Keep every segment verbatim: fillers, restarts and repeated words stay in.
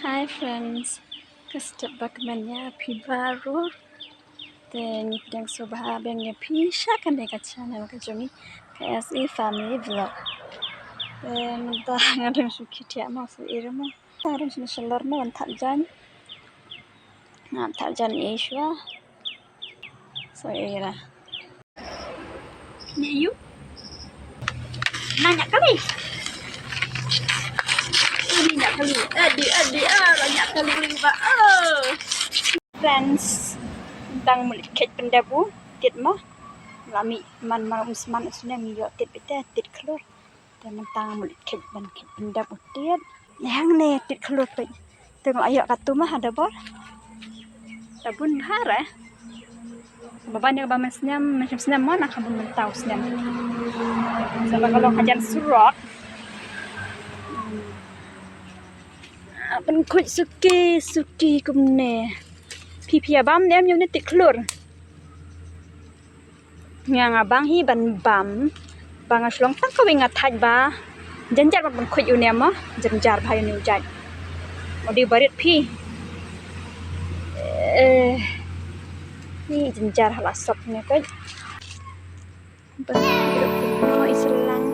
Hi friends, ka step back man ïa phi baroh. Te ngi pdiang sngewbha biang ïa phi sha kane ka channel ka jong ngi, ka S A Family Vlog. Te mynta nga dang shu khie thiah mo, shu ïa mo. Nga dang shu shalor mo ban thad jaiñ. Nga thad jaiñ ïa shuwa. So ïa. Ni yu. Na nya kali. Ni nya kali. Adi adi ah, la nya kali ba. Oh. Friends, tang mut khet pyndep u tit ma. La mih man man um sman u snem ïoh tit bete tit khlur. Te mynta nga mut khet ban khet pyndep u tit. Hangne tit khlur peit. Te nga ïoh katu ma ha da bor. Ta bun bha re. Ba ban ïa ba mynsnem, mynsnem snem mo na ka bun mynta u snem. Sa ba ka long hajan surok. Ah, pynkhuid suki suki kumne. Phi phi ïa bam ne em ïa une tit khlur. Nga nga bang hi ban bam. Ba nga shu long tang kawei nga thait ba jynjar ban pynkhuid une mo, jynjar bha une u jait. Odi barit phi. Eh, ni jynjar ha la sop ne khuid. Bas grup no islang.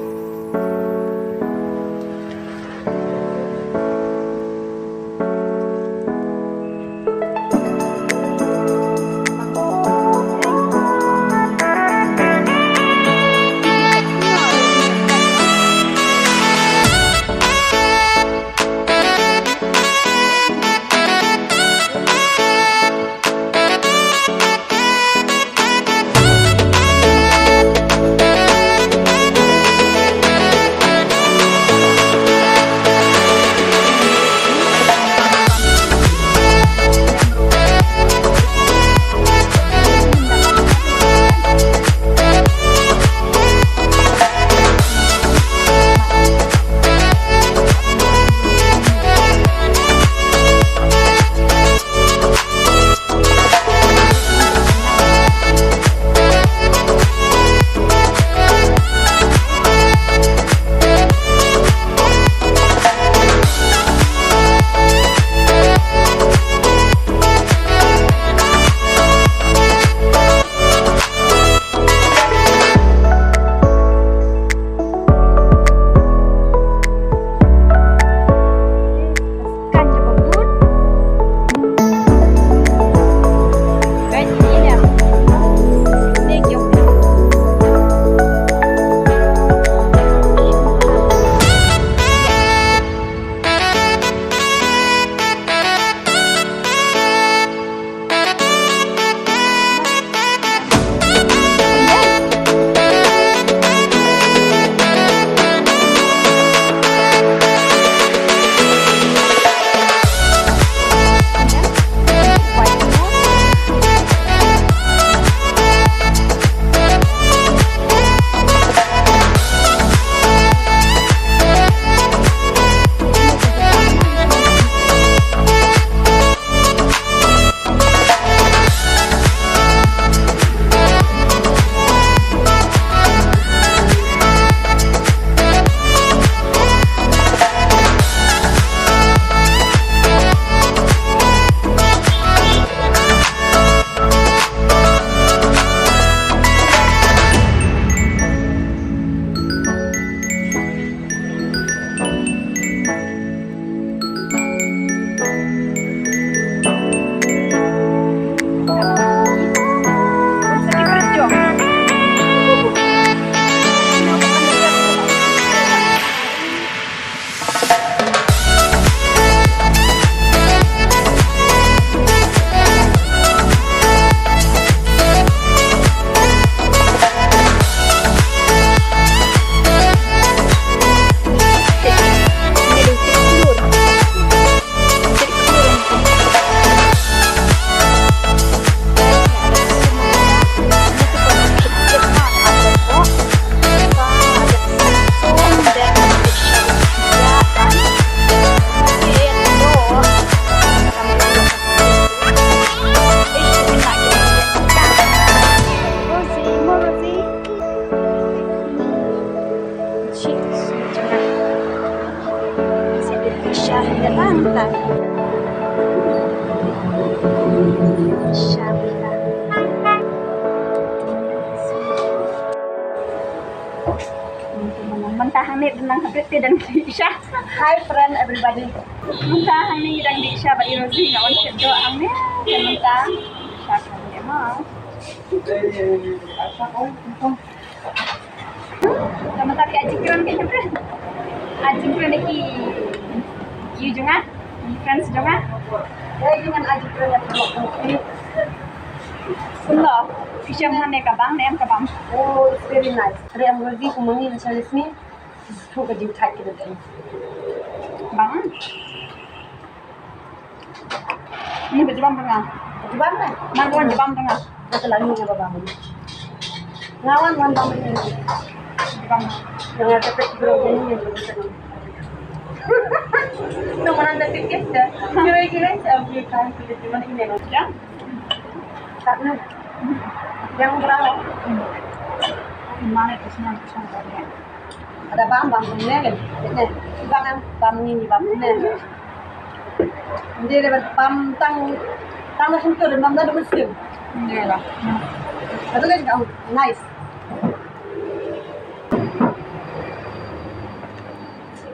Mynta hangne dang update dang dih sha. Hi friend everybody. Mynta hangne dang dih sha bad i Rosie nga wan shet doh hangne. Mynta sha hangne ma. Ka mata ka jingkren ka jingkren. Ka jingkren da ki, ki jong nga, ki friends jong nga. Dei jingkren ka jingkren da ki. Kumno, phi shem hangne ka bang ne em ka bam? Oh, it's very nice. Re em Rosie, kum ma ngi na Charles ni. Thu ka jingthait ka jingkren. Bang. Ni ba jubam tengah. Jubam kan? Nang wan jubam tengah. Kata lagi ni ba bam. Ngawan wan bam ni. Jubam. Yang ada pet bro ni yang betul. Tu mana ada tiket dah. Kira-kira saya beli kan tiket cuma ini. Ya? Tak nak. Yang berapa? Mana tu semua tu semua. Ada bam bam ne kan. Ne. Bam bam ni bam ne. Dia dapat bam tang tang na sentuh dan bam dah muslim. Dia lah. Satu lagi kau nice.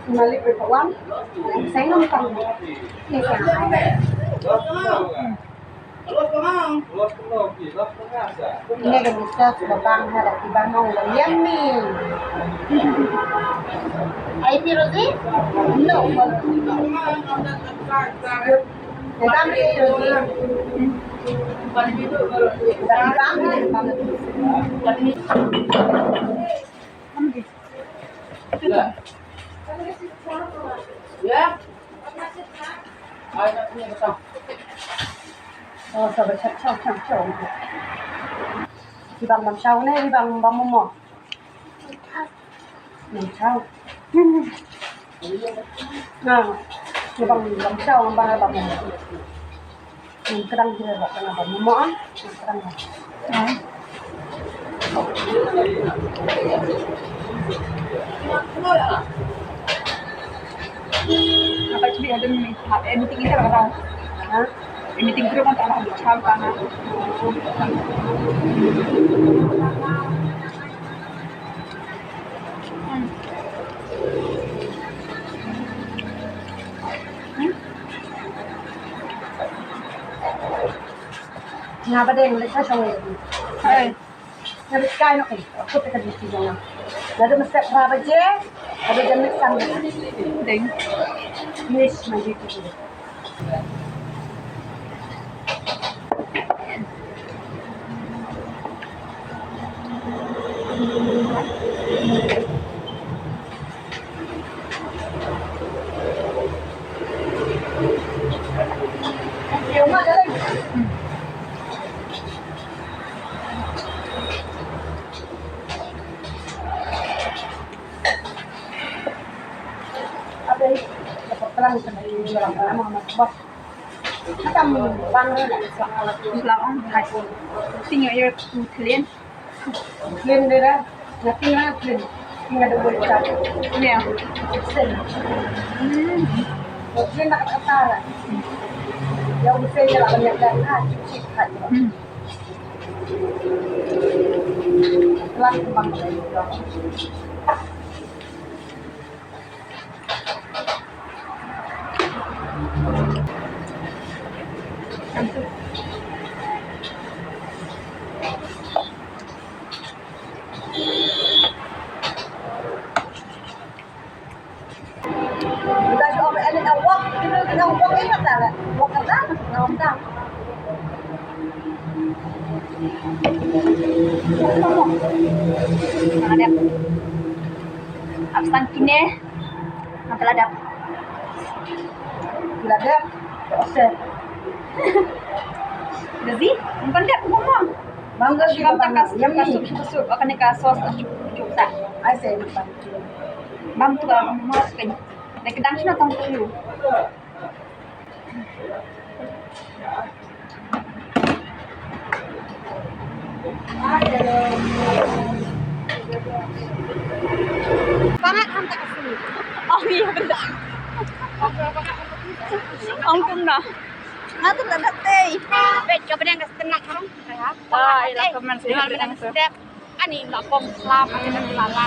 Malik berkawan. Saya nonton. Ini saya. Ine ka misa suba bang ha da ki bang ong lem ïa mi. Ai pi Rosie? No. Ka bang pi Rosie. Ka bang pi Rosie. Oh, sa ba chap chap chap chap. Ki bang bam chau ne, ki bang bam mo mo. Bam chau. Na, ki bang bam chau, bang bam mo mo. Nang kedang dia lah kena apa? Mama ah, nang kedang lah. Ah. Apa cakap ada ni? Anything kita lah kata. Ha? Anything kita kan tak lah bicara kan. Hmm. Hmm. Nga ba dei leit sha shong. Hai. Nga ba kai noh. Aku tak ada mesti jong nga. Lada mesti berapa je? Ada jam ni sang. Ding. Miss my duty today. Sing your ear to clean. Clean dei da. Nga ting nga clean. Nga da bol chat. Nia. Sen. Hmm. Clean na kata kata. Ya udah saya lah banyak dah. Ah, cuci kat. Hmm. Telah kembang. Ap san kine. Nga la dep. Nga la dep. Ose. Dah zi? Bukan dep, bukan. Bang, dah sih, bang, ka yummy. Ka sup, ka sup, ka sup. Akan ka sauce, ka sup, sup, sa. Ai, saya lupa. Bang, tu, bang, mau, kan. Dah kedang sini, tang tu. Pahat han tak kasi. Oh, iya, benar. Ong kumno? Nga tu la dap tei. Bet ka bneng ka step nang harong. Ai la comment sa ka bneng step. Ani la pom slam ani la la.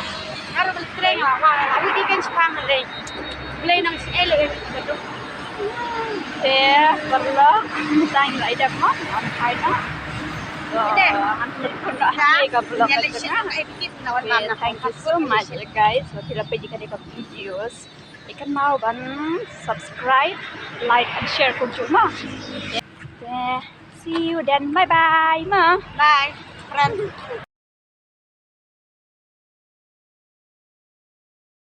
Karo bel treng la la la. Wi di kan chpang le. Ble nang si ele ele. Te parlok tang la idap mo. Am khai na. Te. Han pun pun ai ka vlog. Thank you so much guys. Wa phi la peit ïa kane ka videos. Ikan mau ban subscribe, like and share kumjuh ma. Okay. See you then. Bye bye ma. Bye friend.